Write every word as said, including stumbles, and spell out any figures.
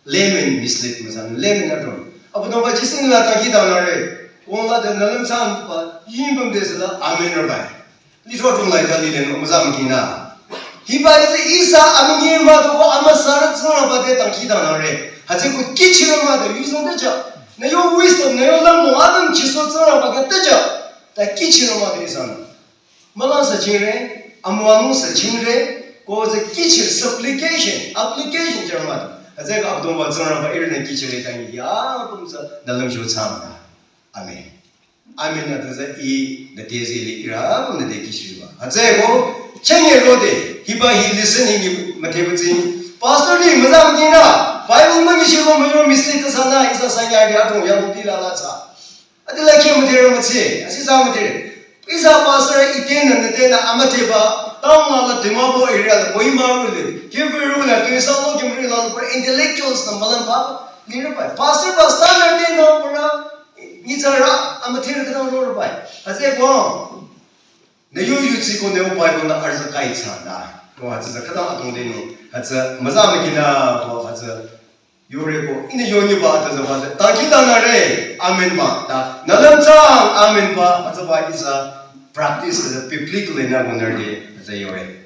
Layman mislead müsan, layman adrong. Abüdongba Jisu nü la dangkhidangnangre. Kong la de nü lümchangba, yingbam de sü la amen rübai. Lithro adrong la ita lile nü müza mükina. Hiba ite ihsa amünyi mah do ko amüsarü Tsingrangba te dangkhidangnangre. Hütsüeko kihchirü mah do yuzeng de ja. Nü yo wisdom, nü yo lümlong, adüm chiso Tsingrangba khyang de ja. Ta kihchirü mah do ihsanü. Mülang sü chingre, amüwanung sü chingre, ko tsü kihchirü supplication, application jürü mah do. Hütsüeko Abüdongba Tsingrangba ihrü nü kihchirü tangi ya, apüm sü nü lümcho changda. Amen. Amen nü tüzü i, nü te zili ihrü, apüm nü te kihchirüba. Hütsüeko, chenye rode, hiba hi listen hi ni müte mütsing. Pastor ni müza mükina, Bible münyichiro müyo mislead thsanü, ihsa sanya ya tong ya mudi la la tsa. Ati la khe müdhere mütsi, asi sa müdhere. Ihsa pastor ite nü nü te nü amüdheba, town la la Dimapur area la, Kohima ru le, Kiphire ru la, Tuensang lo Kimri la, la, intellectuals nü mülang ba, ni rübai. Pastor ba standard te nü pura, nyitsarü, amüdhere khütang lo rübai. Hütsüeko, nü yo yutsi ko nü yo Bible nü arüh tsü kai tsanda. Ko hütsü tsü khütang adrong de nü, hütsü müza mükina, ko hütsü yore ko, ihnü yonyiba ta zaba de. Dangkhidangnangre, amen ba. Ta, nü lümchang, amen ba. Hütsüba ihsa practice de biblical nü wünarde, hütsü yore.